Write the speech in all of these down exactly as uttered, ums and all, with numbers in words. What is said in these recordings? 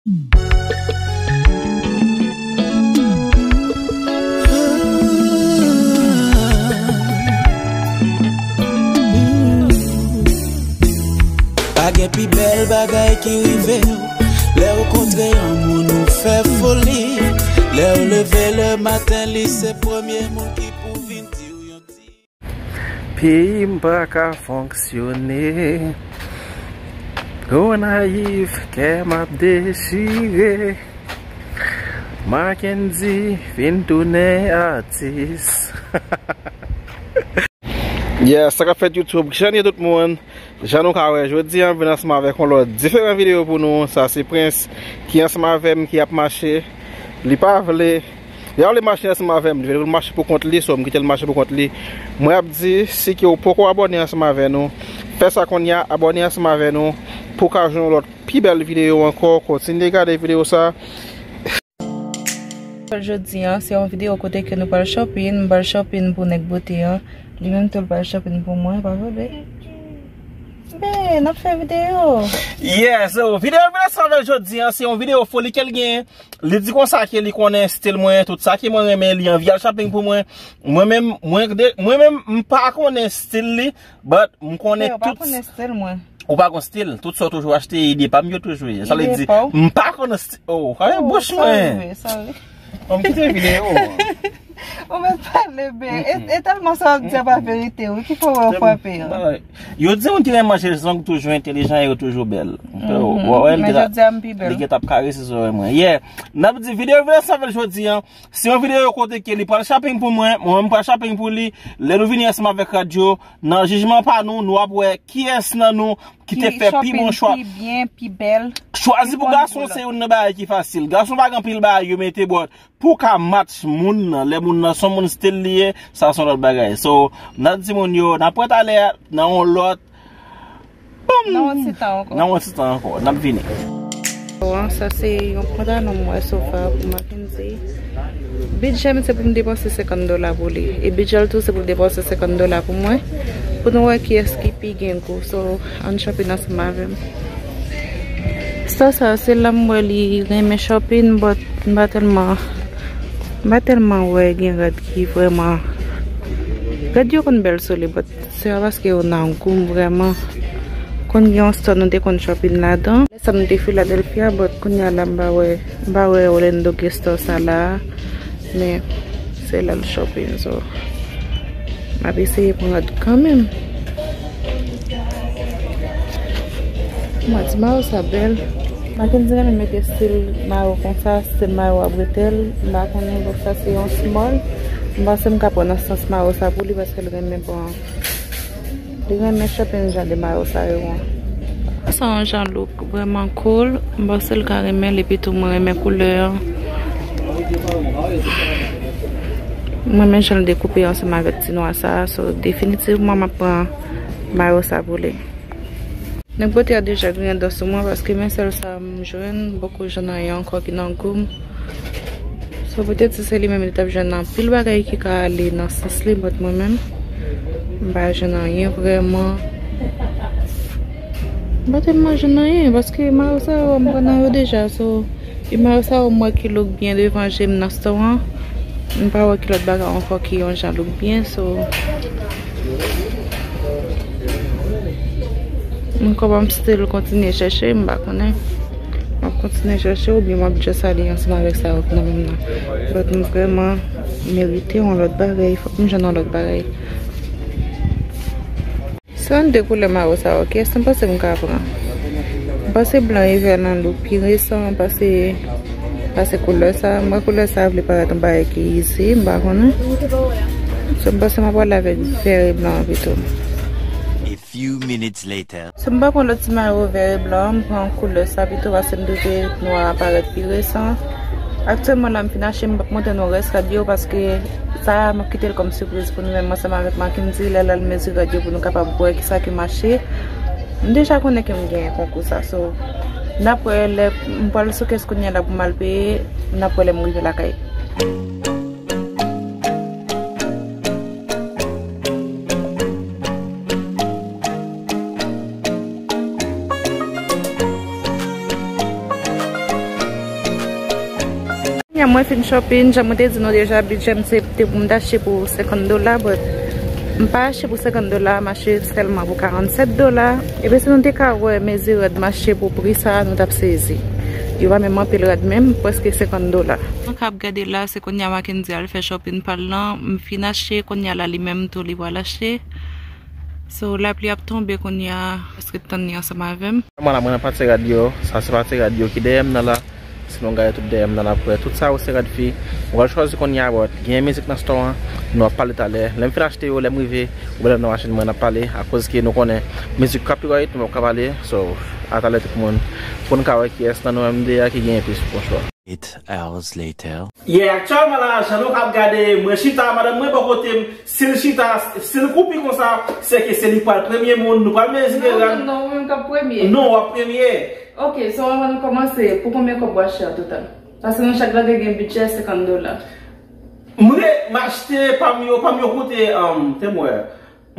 Pa gen pi bèl bagay ki rive w. Lè w kontre yon moun ou fè foli. Lè w leve le maten li se premye moun ki pou vin di w yon ti. Peyi m pa ka fonksyone. Gonayiv, kè m ap dechire. Mackendy vin tounen atis. Yeah, sa k ap fèt YouTube? Kijan ye tout moun? Jan nou ka wè, jodi a m vin ansanm avèk yon lòt diferan videyo pou nou. Sa se Prince ki ansanm avè m, ki ap mache. Li pa vle, li pa vle mache ansanm avè m, li vle l mache pou kont li, so m kite l mache pou kont li. Mwen ap di, si ke w poko abòne ansanm avè nou, fè sa kounye a, abòne ansanm avè nou pou w ka jwenn yon lòt pi bèl videyo ankò. Kontinye gade videyo sa. Jodi a, se yon videyo kote ke nou pral shopping, m pral shopping pou nèg bote an. Li menm tou l pral shopping pou mwen, pa vre? Ben, n ap fè videyo. Yeah, so, videyo nou vin ansanm avè l jodi a, se yon videyo foli ke l genyen. Li di konsa ke li konnen stil mwen, tout sa ke mwen renmen, li anvi al shopping pou mwen. Mwen menm, mwen de, mwen menm, m pa konnen stil li, but m konnen tout. Frè, ou pa konnen stil mwen. Ou pa konn stil, tout sa w toujou achte, ide pa m yo toujou ye. Sa vle di, m pa konnen stil. Oh, kale bouch mwen. Sorry, sorry. Bon, m kite videyo. Ou mèt pale ben. E, e tèlman sa w ap di a pa verite, wi, ki fè w wè w frape an. Yo di moun ki renmen manje zong toujou entelijan e yo toujou bèl. Wè, wè, men jodi a m pi bèl. Li gentan ap karese zòrèy mwen. Yeah. N ap di videyo vin ansanm avè l jodi a. Se yon videyo kote ke li pral shopping pou mwen, mwen menm pral shopping pou li. Lè nou vini ansanm avèk rad yo, nan jijman pa nou, nou ap wè kiyès nan nou ki te fè pi bon chwa. Pi byen, pi bèl. Chwazi pou gason se youn nan bagay ki fasil. Gason pa gen anpil bagay yo mete bò pou w ka match moun nan. Lè moun nan se yon moun stil li ye, sa se yon lòt bagay. So, n ap di moun yo, n ap wè talè a, nan yon lòt Nan yon ti tan ankò. Nan yon ti tan ankò, n ap vini. Bon, sa se yon pantalon m wè so far pou Mackendy. Bidjè m se pou m depanse senkant dola pou li. E bidjè l tou se pou l depanse senkant dola pou mwen. Pou nou wè kiyès ki pi gen gou. So, ann shopping ansanm avè m. Sa, sa, se la m wè li renmen shopping, but m pa tèlman, m pa tèlman wè gen rad ki vrèman, rad yo konn bèl sou li, but se pa paske yo nan gou m vrèman. Konn gen yon store nou te konn shopping ladan. Lè sa m te Philadelphia, but kounye a la m pa wè, m pa wè Orlando gen store sa la. Men, se la l shopping, so. M ap eseye pran rad kanmenm. Mwen di mayo sa bèl. Mackendy renmen mete stil mayo konsa, stil mayo a bretèl. M pa konnen, bon, sa se yon small. M panse m ka pran nan sans mayo sa pou li paske l renmen pran. Li renmen shopping jan de mayo sa yo an. Sa yon jan look vrèman cool. M panse l ka renmen l, epi tou mwen renmen koulè an. Mwen renmen jan l dekoupe ansanm avèk ti nwa sa a, so definitivman m ap pran mayo sa pou li. Nèg bote a deja griyen dan sou mwen paske men sèl sa m jwenn, poko jwenn anyen ankò ki nan gou m. So petèt si se li menm li t ap jwenn anpil bagay ki ka ale nan sans li, but mwen menm m pa jwenn anyen vrèman. M pa tèlman jwenn anyen paske mayo sa yo m pran nan yo deja, so e mayo sa yo m wè ki look byen devan je m nan store an. M pa wè ki lòt bagay ankò ki yon jan look byen, so. Mwen kòman m still kontinye chèche, m pa konnen. M ap kontinye chèche oubyen m ap just ale ansanm avèk sa yo k nan men m nan. But m vrèman merite yon lòt bagay, fòk m jwenn yon lòt bagay. Se yon de koulè mayo sa yo, kiyès nou panse m ka pran? M panse blan e vè nan look pi resan, pase, pase koulè sa. Mwen koulè sa vle parèt yon bagay ki izi, m pa konnen. So m panse m ap prale avèk vè e blan an pito. A few minutes later. So m pa pran lòt ti mayo vè e blan, m pran koulè sa pito, pase m twouve nwa a parèt pi resan. Aktyèlman la m fin achte, m p ap montre nou rès rad yo, paske sa a m ap kite l kòm sipriz pou nou menm ansanm avèk Mackendy, lè l al mezire rad yo pou nou kapab wè kisa ki mache. M deja konnen ke m genyen konkou sa, so n ap wè lè m pral sou kès kounye a la pou m al peye, n ap wè lè m rive lakay. Mwen fin shopping, jan mwen te di nou deja, bidjè m se te pou m t achte pou senkant dola, but m pa achte pou senkant dola, m achte sèlman pou karannsèt dola. Epi si nou te ka wè mezi rad m achte pou pri sa, nou t ap sezi. Yo pa menm anpil rad menm, prèske senkant dola. Sa nou k ap gade la, se kounye a Mackendy al fè shopping pa l lan. M fin achte, kounye a la li menm tou li pral achte. So, lapli ap tonbe kounye a, paske tann li ansanm avè m. Mwen la, mwen nan pati rad yo. Sa se pati rad yo ki dèyè m nan la. Si nou gade tout dèyè m nan, n ap wè tout sa yo se rad fi. Mwen pral chwazi kounye a, but gen mizik nan store an. Nou ap pale talè. Lè m fin achte yo, lè m rive, ou wè nan machin mwen, n ap pale. Akoz ke nou konnen mizik copyright, nou p ap ka pale. So, a talè tout moun. Pou n ka wè kiyès nan nou menm de a ki genyen plis bon chwa. Eight hours later. Yeah, aktyèlman la, jan nou k ap gade, mwen chita, madanm mwen bò kote m, si l chita, si l kwoupi konsa, se ke se li k pral premye moun, nou pral mezire rad. Non, non, ou menm k ap premye. Non, w ap premye. Ok, so anvan nou kòmanse, pou konbyen kòb w achte an total? Paske nan chak bagay gen bidjè senkant dola. Mwen, m achte pa m yo, pa m yo koute, um, te m wè.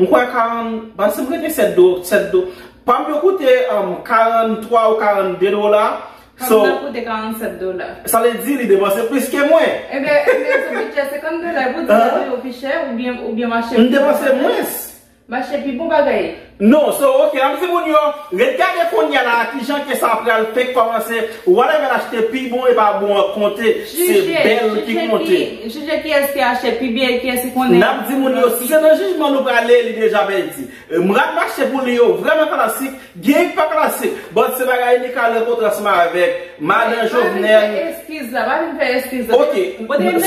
M kwè karann, paske m rete sèt do, sèt do. Pa m yo koute, um, karanntwa ou karannde dola. So, pa m nan koute karannsèt dola. Sa vle di li depanse plis ke mwen. Ebyen, ebyen, sou bidjè senkant dola, pou di yo pi chè, oubyen, oubyen mache pi bon bagay? M depanse mwens. Mache pi bon bagay. Non, so, ok, n ap di moun yo, ret gade kounye a la, kijan ke sa pral fèk kòmanse, whatever l achte pi bon e pa bon an konte, se bèl ki konte. Jije kiyès ki achte pi byen e kiyès ki konnen. N ap di moun yo, si se nan jijman nou prale, li deja pèdi. E, m rad m achte pou li yo vrèman klasik, gen ki pa klasik. But se bagay li ka rankontre ansanm avèk madan Jovenel. Pa vin fè eskiz la, pa vin fè eskiz la. Ok,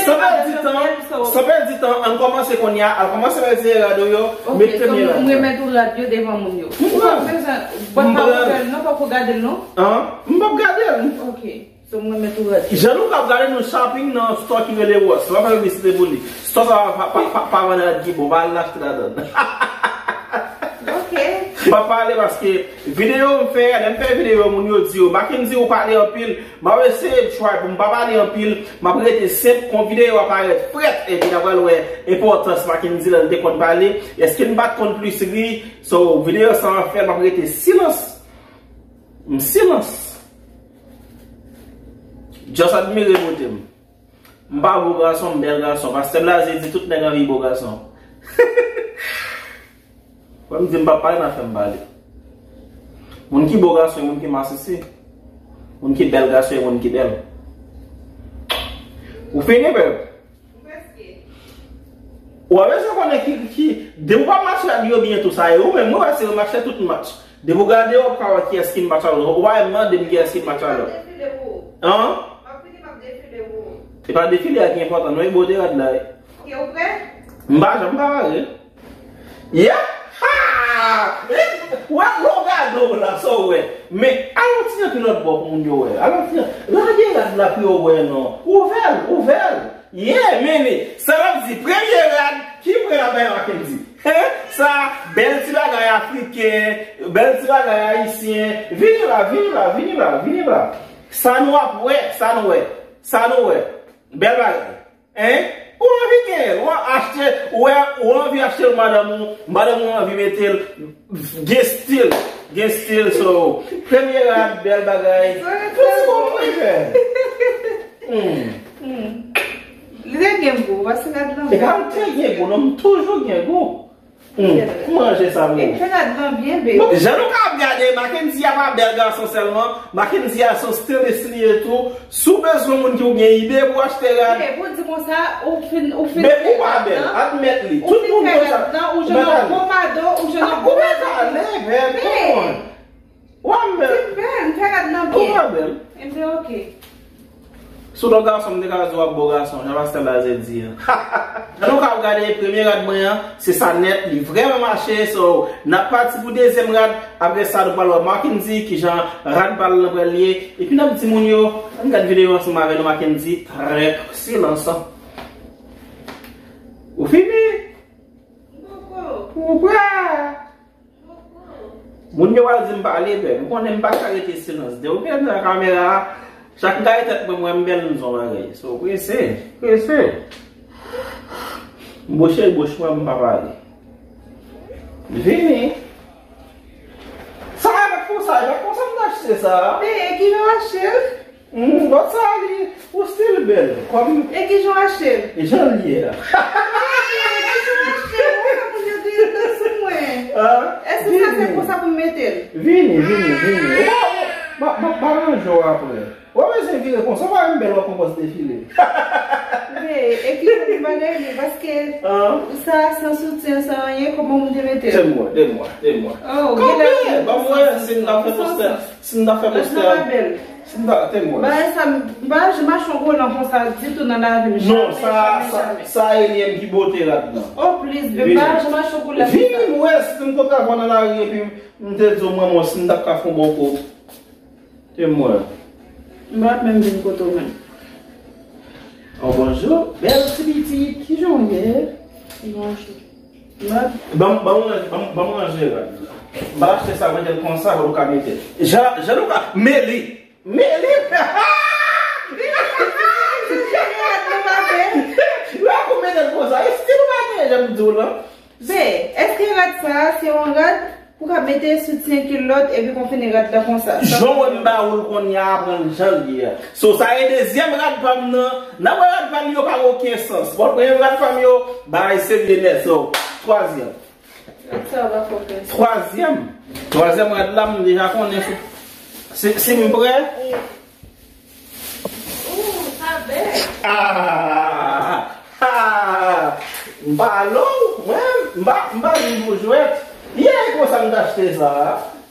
san pèdi tan, san pèdi tan, ann kòmanse kounye a, ann kòmanse mete rad ou yo, met premye rad la. Ok, so m remèt ou rad yo devan moun yo. Ou pa bezwen, but pa ouvè l non, poko gade l non. An? M p ap gade l. Ok. So, mwen met ou rèd. Jan nou k ap gade nou shopping nan store ki rele Ross. M ap fè piblisite pou li. Store sa pa, pa, pa, pa vann rad ki bon, pa al achte ladan l. Ok. M ap pale paske videyo m fè, lè m fè videyo, moun yo di yo, Mackendy, ou pale anpil. M ap eseye try pou m pa pale anpil. M ap rete senp, kon videyo a parèt frèt, epi n ap pral wè enpòtans Mackendy lè l te konn pale. Èske m pa t konn plis ri? So, videyo sa m ap fè, m ap rete silans. M silans. Just admire bote m. M pa bo gason, m bèl gason. Pastè Blaze di tout nèg anvi bo gason. Wè m di m p ap pale nan fè m pale. Moun ki bo gason e moun ki masisi. Moun ki bèl gason e moun ki bèl. Ou fini, bèl? Ou pa bezwen konnen ki, ki, depi w pa match rad yo byen tou sa, e ou menm, mwen wè se yo match tout match. Depi w gade, w ap ka wè kiyès ki match a lòt. Ou pa menm mande m kiyès ki match a lòt. An? E pa defile a ki enpòtan, non, e bote rad la, wi. M pa janm pa pare. Yeah! Ha! Wè, lè w gade w la, sa w wè. Men, al yon ti jan pi lòt bò pou moun yo wè. Al yon ti jan, lage rad la pou yo wè, non. Ouvè l, ouvè l. Yeah, men, sa l ap di, premye rad, ki premye rad bay Mackendy? Hein? Sa, bèl ti bagay afriken, bèl ti bagay ayisyen. Vini la, vini la, vini la, vini la. Sa nou ap wè, sa nou wè, sa nou wè. Bèl bagay. Hein? Ou anvi genyen l, ou achte, ou wè, ou anvi achte l, madanm ou, madanm ou anvi mete l, gen stil, gen stil, so, premye rad, bèl bagay. Tout se bon, mwen fè. Hmm. Hmm. Li te gen gou, paske rad lan. E pa m te gen gou, non, m toujou gen gou. Hmm, manje sa, bro. E fè rad lan byen, baby. Jan nou ka ap gade, Mackendy a pa bèl gason sèlman. Mackendy a se yon stylist li ye tou. Si w bezwen moun ki w gen ide pou achte rad. Baby, ou di konsa, ou fin, ou fin fè rad lan. Baby, ou pa bèl. Admèt li. Tout moun konn sa. Ou fin fè rad lan, ou jwenn yon bon mado, ou jwenn yon bon mado. Ou pa ale, baby. Come on. Wa m bèl. Ou bèl, m fè rad nan byen. Ou pa bèl. Ebyen, ok. Si w t yon gason, m te ka di w ap bo gason, jan pastè Blaze di an. Jan nou ka ap gade premye rad mwen an, se sa nèt, li vrèman mache, so, n ap pati pou dezyèm rad, apre sa, nou pral wè Mackendy, kijan rad pa l lan pral ye, epi n ap di moun yo, ann gad videyo ansanm avè nou, Mackendy, trè silans. Ou fini? Ou prè? Moun yo pral di m pale, bèl. M konnen m pa ka rete silans. Depi w gen nan kamera a, chak m gade tèt mwen, m wè m bèl, m di yon bagay. So, prese, prese. M bouche bouch mwen, m pa pale. Vini. Sa a pa konsa, e pa konsa m t achte sa a. Peye ki jan w achte l? Hmm, lòt sa a li, ou still bèl. Kòm E kijan w achte l? Jan l ye a. E kijan w achte l? Ou fè moun yo gen tan sou mwen. Ah, Èske sa se vini. Konsa pou m mete l? Vini, vini, vini. Ou pa, ou, m a, m a, m a ranje w apre. Ou pa bezwen vire konsa, ou pa menm bèl w ap kòmanse defile. Men, e kijan m bagay li, paske Ah. Sa san soutyen, san anyen, kòman m te mete l? Tèm mwen, tèm mwen, tèm mwen. Oh, Kanpe, ban m wè si m ta fè postè. Si m ta fè postè. Sa pa bèl. Si m ta, tèm mwen. Bagay sa, m pa janm achte yon kolan konsa ditou nan lavi m. Non, Jamè, sa, jamè, sa, jamè. Sa e li menm ki bote rad nan. Oh, please, babe, m pa janm achte yon kolan konsa. Vini, m wè si m kontre avè w nan lari epi m te di w, manman, si m t ap ka fè yon bon kou. Tèm mwen. M pa t menm vin kote w menm. Oh, bonjou. Bèl ti pitit. Kijan w ye? Bonjou. M pa t Ban m, ban m ranje, ban m, ban m ranje rad la. M pa achte sa, mete l konsa, pou nou ka mete l. Jan, jan nou ka, men li. Men li. Lè pou mete l konsa, e stil ou pa gen, jan m di w lan. Be, èske rad sa a se yon rad pou ka mete soutyen kilòt epi konfini rad la konsa? Jan w wè m ba ou l kounye a, pran l jan l ye a. So, sa e dezyèm rad pa m nan. N ap wè rad pa m yo pa gen okenn sans. Bon, premye rad pa m yo, bagay serye nèt. So, twazyèm. Rad sa a pa fè okenn sans. Twazyèm. Twazyèm rad la, m deja konnen si, si, si m prè. Ooh, sa bèl. Ah! Ah! M pa lou, mwen, m pa, m pa vin pou jwèt. Yeah, e konsa m t achte sa.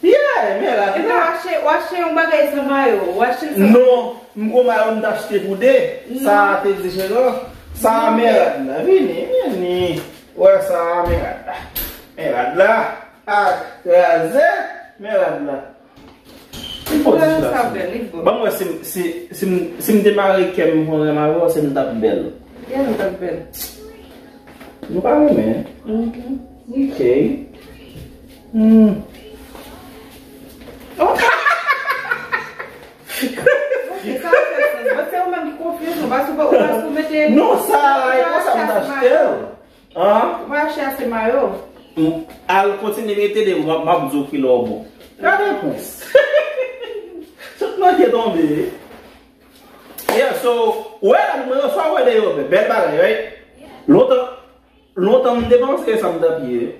Yeah, men rad la. Epi w achte, w achte yon bagay san mayo, w achte l san mayo. Non, m gon mayo m t achte pou de. Non. Sa a te diferan. Sa a men rad la. Vini, vini. Wè sa a men rad la. Men rad la. Ah, kraze. Men rad la. Li bon ti sa. Ban m wè si, si, si, m- si m te mare kè m pou renmen avè w, si m t ap bèl. Yeah, nou t ap bèl. Nou pa renmen? Mhm. Ok. Hmm. Ok, sa fè sans. Bon, se ou menm ki konfizyon, paske ou pa, ou pa sou mete. Non, sa a, e konsa m t achte l. An? Ou pa achte ase mayo. M- Al kontinye mete de, m ap, m ap di w kilè w bon. Gade prens. Tout nan pye tonbe. Yeah, so, ou wè la, mwen yo sa wè de yo, bèl bagay, right? Lontan, lontan m te panse sa m t ap ye.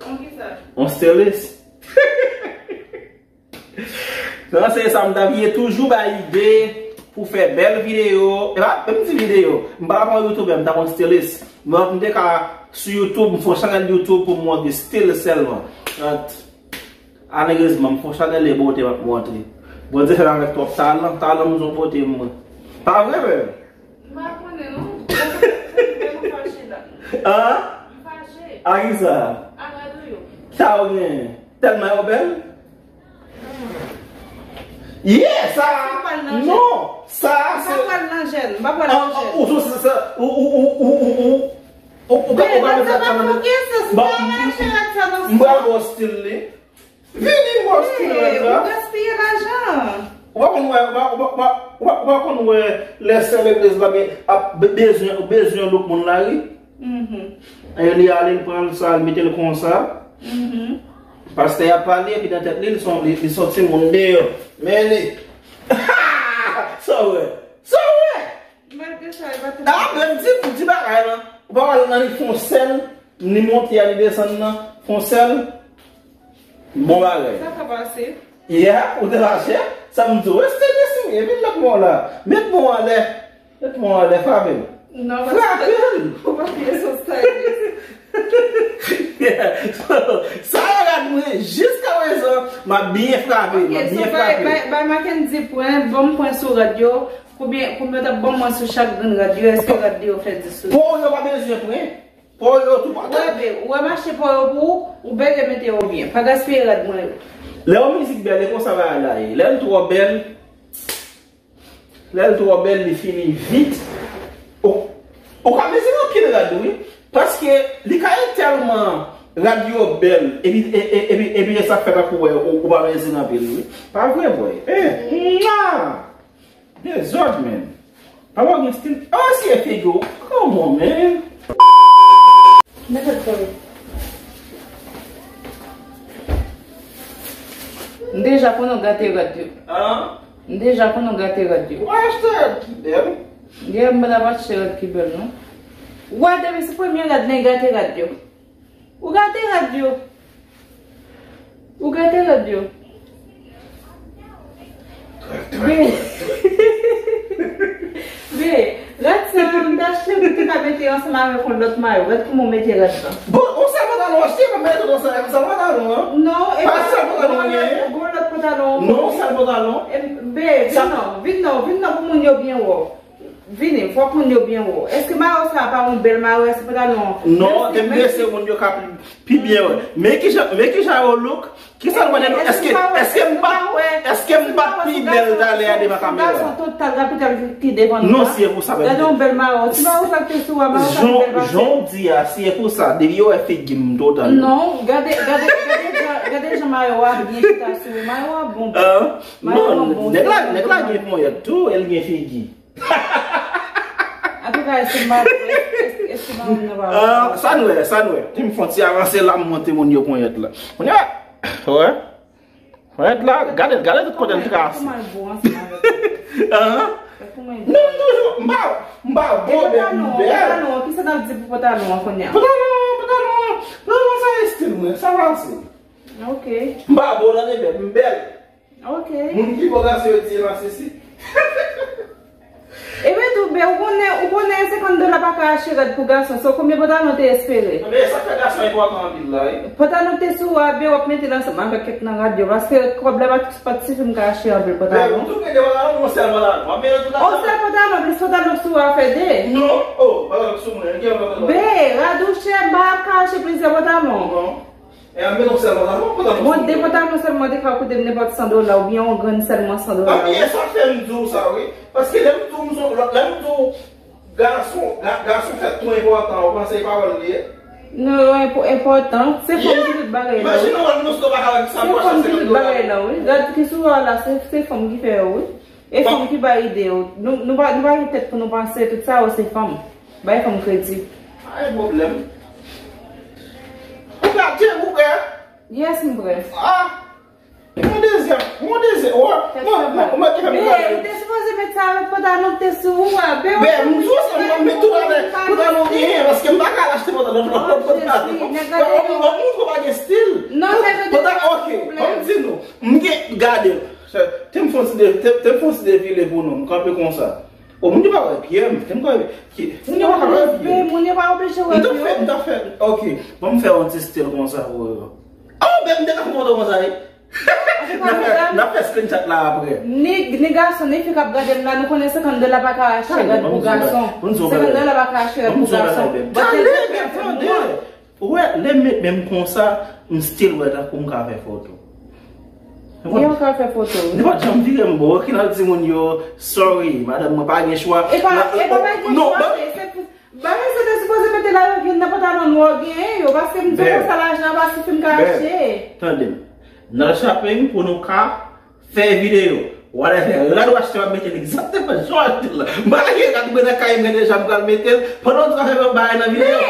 An ki sa? On stylist. Nan se sa m t ap ye, toujou bay ide pou fè bèl videyo. E pa, menm ti videyo. M pa t ap yon youtubè, m t ap yon stylist. Donk, m te ka sou YouTube, m fè yon chanèl YouTube pou m montre stil sèlman. Ant, alerezman, m fè yon chanèl e bote m ap montre. Bondye fè m avèk twòp talan, talan m zon bote mwen. Pa vre, menm? M pa konnen non. Mwen m fache la. An? M fache. A ki sa? A gade yo. Sa ou genyen? Tèlman yo bèl? Hmm. Yeah, sa. Sa pral nan jèl. Non, sa se. Sa pral nan jèl. M pa pral nan jèl. Ou sou sa, ou, ou, ou, ou ka, ou ka met sa nan. Bon, m pral ba w stil li. Vini, m ba w stil rad la. Ou gaspiye lajan. Ou pa konn wè, ou pa, ou pa, ou pa, ou pa, ou pa konn wè lè sè legliz la be- ap be- bezwen, bezwen louk moun la, wi. Mhm. E li ale, li pran sa, li mete l konsa. Mhm. Pastè a pale, epi nan tèt li, li son, li, li son timoun deyò. Men li. Sa w wè? Sa w wè? Malgre sa, e pa tout. Ah, men m di, m di bagay lan. Ou pa wè nan li fon sèl, ni monte a, ni desann nan, fon sèl. Bon bagay. Sa ka pase. Yeah, ou te lache. Sa m di w, reste desi, vin met mwen la. Met mwen anlè. Met mwen anlè, frape l. Non, frape l. Ou pa fè yon stylist. Yeah. So, sa e rad mwen, jiska prezan, m ap byen frape, m ap byen frape. Ok, so, bay, bay, bay Mackendy pwen, ban m pwen sou rad yo. Konbyen, konbyen w t ap ban mwen sou chak grenn rad yo? Èske rad yo fè dis sou dis? Po yo pa bezwen pwen. Po yo tou pa. Wè, be, ou wè m achte po yo pou ou, ou bèl e mete yo byen. Pa gaspiye rad mwen yo. Lè yon mizik bèl, e konsa bagay la ye. Lè l twò bèl, lè l twò bèl, li fini vit. Ou, ou ka mezire anpil rad, wi. Paske li ka tèlman rad yo bèl, epi, e, e, epi, epi e sa fè tankou wè, ou, ou pa mezire anpil, wi. Pa vre, boy. Eh, mwa! Dezòd, man. Papa w gen stil. Ah, si e figi w. Come on, man. Mete l pou mwen. M deja konnen w gate rad yo. Ah? M deja konnen w gate rad yo. Ou pa achte rad ki bèl. Yeah, m pa t ap achte rad ki bèl, non. Ou gade, men se premye rad, men gate rad yo. Ou gate rad yo. Ou gate rad yo. Be. Be, rad sa a, m t achte pou m te ka mete ansanm avèk yon lòt mayo. Gad kouman w mete rad la. Bon, yon sèl pantalon achte, m mete yon sèl, sèl pantalon, an. Non, e pa sèl pantalon, non, yon lòt pantalon. Non, sèl pantalon. E, be, vin non, vin non, vin non pou moun yo byen wè w. Vini, fòk moun yo byen wè w. Èske mayo sa a pa yon bèl mayo? Èske pantalon? Non, te m blese moun yo ka pli, pi byen wè. Men kijan, men kijan yo look? Kisa l wè nan nou? Èske, èske m pa, èske m pa pi bèl talè a devan kamera? Gason total kapital ki devan nou. Non, si e pou sa menm. Gade yon bèl mayo. Ti mayo sa k te sou a, mayo sa ki bèl pase. Jan w di a, si e pou sa, depi yo wè figi m total. Non, gade, gade, gade jan, gade jan mayo a byen chita sou ou. Mayo a bon. Mayo a bon. Nèg la, nèg la gen ponyèt tou, e l gen figi. Antouka, èske m pa, èske, èske madanm nan pa wè? Ah, sa n wè, sa n wè. Ti m fè yon ti avanse la, m montre moun yo ponyèt la. Kounye a, wè. Ponyèt la, gade, gade tout kote l trase. Kòman l bo ansanm avèk ou? Ah. Kòman l bo? Non, m toujou, m pa, m pa bo, men m bèl. Pantalon, kisa n ap di pou pantalon an kounye a? Pantalon, pantalon, pantalon sa estil mwen, sa pase. Ok. M pa bo nan de bèl, m bèl. Ok. Moun ki bo gason yo di e masisi. Epi tou, be, ou konnen, ou konnen senkant dola pa ka achte rad pou gason. So, konbyen pantalon te espere? Men sa fè gason enpòtan anpil la, wi. Pantalon te sou a, be, w ap mete l ansanm avèk kèk nan rad yo. Paske kòb la pa t, pa t sifi m ka achte anpil pantalon. Men ou tou gen de pantalon, yon sèl pantalon. W ap mete tout. Yon sèl pantalon, plis pantalon sou a fè de. Non, oh, pantalon sou mwen, gen yon pantalon. Be, rad ou chè, m pa ka achte plizyè pantalon. Non. E a, men yon sèl pantalon, pantalon. Bon, de pantalon sèlman te ka koute m nenpòt san dola, oubyen yon grenn sèlman san dola. Anben, e sa fè m di w sa, wi. Paske lè m di w, m son, lè m di w, gason, ga-, gason fèt tou enpòtan, ou panse e pawòl li ye? Non, yo enpò-, enpòtan. Se fanm ki tout bagay la, wi. Imajine w al nan resto, pa ka wè ki sa m pou achte senkant dola. Se fanm ki tout bagay la, wi. Gad ki sou a la, se, se fanm ki fè yo, wi. E fanm ki bay ide yo. Nou, nou pa, nou pa gen tèt pou nou panse, tout sa yo se fanm. Bay fanm kredi. Pa gen pwoblèm. Ou prè, Jay, ou prè? Yes, m prè. Ah! Yon dezyèm, yon dezyèm. Ou, ou, ou, ou mèt fè m gade. Be, ou te sipoze met sa avèk pantalon k te sou ou a, be, ou. Be, m di w sa, m met tout avèk pantalon genyen, paske m pa ka achte pantalon, lòt pantalon. Ban m, ban m montre w pa gen stil. Non, men gade, ok, ban m di nou. M gen, gade. Te m fè yon ti de-, te, te m fè yon ti devile pou nou. M kanpe konsa. O, moun yo pa wè pye m. Te m kanpe. Moun yo pa wè pye m. Moun yo pa oblije wè pye w. M t ap fè, m t ap fè. Ok. Ban m fè yon ti stil konsa pou yo. O, ben, m te ka fè foto konsa, wi. N ap fè, n ap fè screenshot la apre. Ni, ni gason, ni fi k ap gade m la, nou konnen senkant dola pa ka achte rad pou gason. Senkant dola pa ka achte rad pou gason. Tande, tande. Ou wè, lè m met men m konsa, m still wè tankou m ka fè foto. Ou ka fè foto, wi. Nenpòt jan m vire m bò, ki nan timoun yo, sorry, madanm mwen pa gen chwa. E pa, e pa pa gen chwa, men se pou, bagay sa te sipoze mete la yo vin nan pantalon nwa w genyen yo, paske m di w konsa lajan an pa sifi m ka achte. Tande m. Nan shopping pou nou ka fè videyo. Whatever. Rad w achte, w ap mete l egzakteman jan w achte l la. M pa gen rad mwen nan kay mwen deja, m pral mete l. Pandan w di w ap fè bagay nan videyo.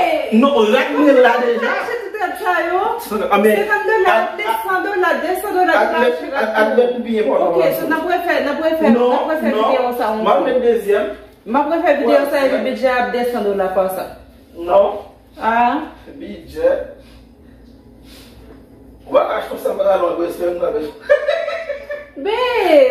Non, rad mwen la deja. Achte tout rad sa yo. Senkant dola, de san dola, de san dola, de san dola. Admèt, admèt m pi enpòtan. Ok, so n ap refè, n ap refè, n ap refè videyo sa ankò. M ap met dezyèm. M ap refè videyo sa epi bidjè ap de san dola pa sa. Non. Ah. Bidjè. Ou pa ka achte yon sèl pantalon pou espere m kanpe. Be,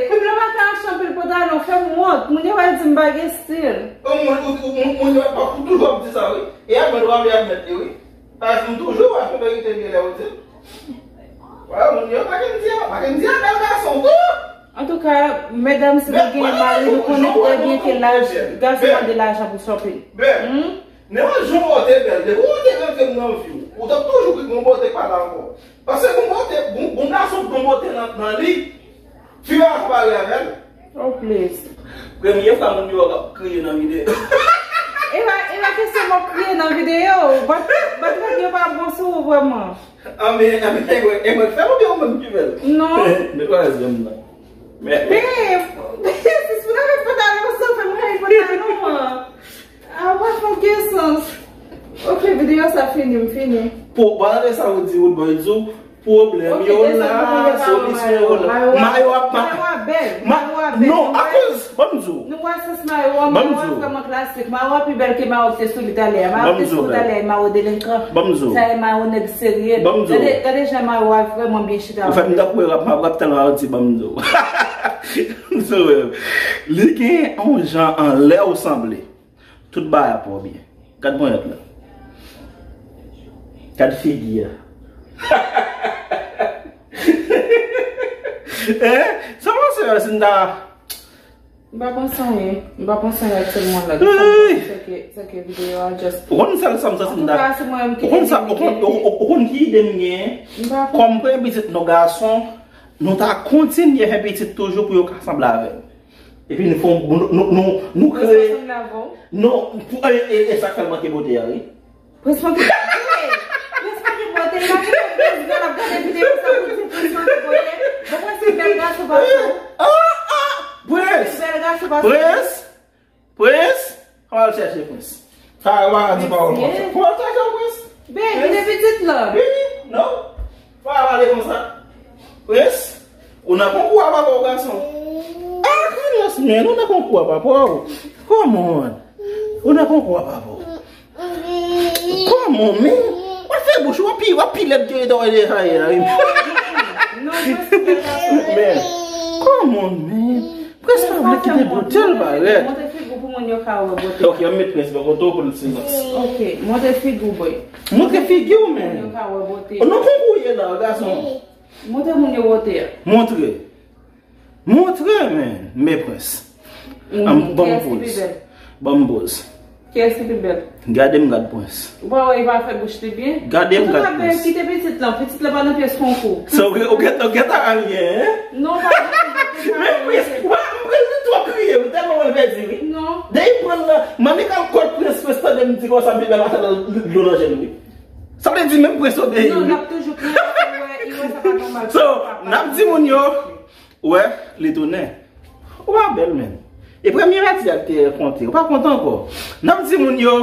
koup la pa ka achte anpil pantalon, fè m wont. Moun yo pral di m pa gen stil. Bon, moun, ou, ou, moun, moun yo pa pou toujou ap di sa, wi. E admèt, ou pa vle admèt li, wi. Paske m toujou wè yon verite byen lè ou di l. Wè, moun yo pa gen di a, pa gen di a bèl gason tou. Antouka, medam, si nou gen mari, nou konnen trè byen ke laj, gason pa gen lajan pou shopping. Bèl. Men jan w te bèl, depi w te rantre nan vi w, ou t ap toujou gen yon bote k pa la ankò. Paske gen yon bote, gen, gen gason gen yon bote nan, nan li, fi a konpare avè l. Oh, please. Premye fwa moun yo ap kriye nan videyo. E pa, e pa kesyon m ap kriye nan videyo. But, but nèg yo pa bon sou ou vrèman. Anben, anben, e mwen, e mwen k fè l oubyen ou menm ki fè l? Non. Men twazyèm nan. Men. Babe, sis moun avèk pantalon sa, fè m rayi pantalon an. Ah, w pa fè okenn sans. Ok, videyo sa fini, m fini. Pou, pa tande sa ou di, Roodboy di w, pwoblèm yo la, solisyon yo la. Mayo a bèl. Mayo a Non, akoz, ban m di w. Nou wè sans mayo a, mayo a vrèman klasik. Mayo a pi bèl ke mayo ki te sou li talè a. Mayo ki te sou li talè a, mayo delenkan. Ban m di w. Sa e mayo nèg serye. Ban m di w. Gade, gade jan mayo a vrèman byen chita. Ou fè m tankou rap, m ap rap tèlman al di, ban m di w. Ban m di w. Li gen yon jan anlè ou sanble. Tout bagay ap wè w byen. Gad ponyèt la. Gad figi a. Hein? Sa panse wè si m ta. M pa panse anyen. M pa panse anyen ak sèl mwen la. Ey! Sèke, sèke videyo a just. Ou konn sèl sa m santi m ta. Antouka, se mwen menm ki te di. Ou konn sa, ou konn, ou, ou, ou konn ki ide m gen? M pa konn. Kòm premye pitit nou gason, nou ta kontinye fè pitit toujou pou yo ka sanble avè m. Epi nou fè, nou, nou, nou, nou kreye. Mwen sanble avè w? Non, pou, e, e, e sa k fè l manke bote a, wi. Prince manke bote. Prince manke bote. Imajine Prince gen ap gade videyo sa pou di Prince manke bote. Bon, Prince se bèl gason pase w. Ah, ah, Prince! Bèl gason pase w. Prince! Prince! An al chèche Prince. Sa yo pa ka di pawòl konsa. Prince, ye. An al chèche Prince. Ben, kite pitit la. Vini, non. Pa pale konsa. Prince, ou nan konkou a papa w, gason. Ah, Carlos, men, ou nan konkou a papa w. Come on. Ou nan konkou a papa w. Come on, man. W ap fè bouch ou, w ap pi, w ap pi lèd ke Edouard de Jaye a, wi. Non, Prince se bèl gason. Man, come on, man. Prince pa vle kite bote l parèt. Montre figi w pou moun yo ka wè bote. Ok, ann met Prince bò kote w pou l silans. Ok, montre figi w, boy. Montre figi w, man. Pou moun yo ka wè bote. O, non, konkou ye la, gason. Montre moun yo bote a. Montre. Montre, man. Men Prince. An, ban m poz. Kiyès ki pi bèl? Ban m poz. Kiyès ki pi bèl? Gade m gad Prince. Ou pa wè li pa fè bouch li byen? Gade m gad Prince. Antouka, ben, kite pitit lan. Pitit lan pa nan pyès konkou. Sa, ou gen, ou gen, ou gen ta anyen, hein? Non, pa gen. Men Prince, m pa, m Prince li twò kriye, wi, tèlman mwen pèdi, wi. Non. Depi m pran l nan, manmi ka kot Prince, Prince tande m di konsa, m pi bèl, m ap tande dlo nan je l, wi. Sa vle di menm Prince obeyi, wi. Non, l ap toujou kriye, li wè, li wè sa pa nòmal. So, n ap di moun yo, Ou wè, li tounen. Ou pa bèl, menm. E premye pati a te konte. Ou pa kontan ankò. N ap di moun yo,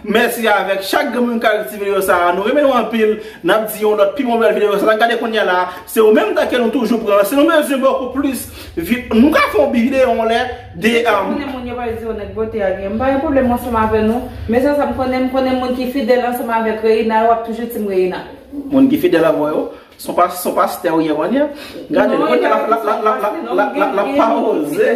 mèsi avèk chak grenn moun k al ti videyo sa a. Nou renmen nou anpil. N ap di yon lòt pi bon bèl videyo sa a. N ap gade kounye a la. Se ou menm tan ke nou toujou pran. Si nou bezwen bokou plis, vi-, nou ka fè yon videyo yon lè de, um, konnen moun yo pa di yo nèg bote a gen. M pa gen pwoblèm ansanm avè nou. Men sa, sa m konnen, m konnen moun ki fidèl ansanm avèk Reina, yo ap toujou di m Reina. Moun ki fidèl avè yo, Se yon pas-, se yon pastè ou ye kounye a. Gade l, kounye a l ap, l ap, l ap, l ap, l ap, l ap, l ap, l ap pa oze.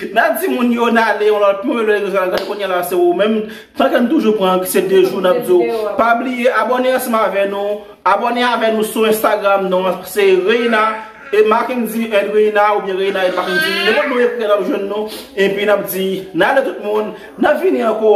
N a di moun yo n ale yon lòt, yon lòt rezo, gade kounye a la se ou menm. Tank n toujou pran, se de jou n ap di w. Pa bliye abòne ansanm avè nou. Abòne avè nou sou Instagram, non, se Reina e Mackendy and Reina oubyen Reina and Mackendy. Nenpòt non w ekri n ap jwenn nou. Epi n ap di, n ale tout moun, n ap vini ankò.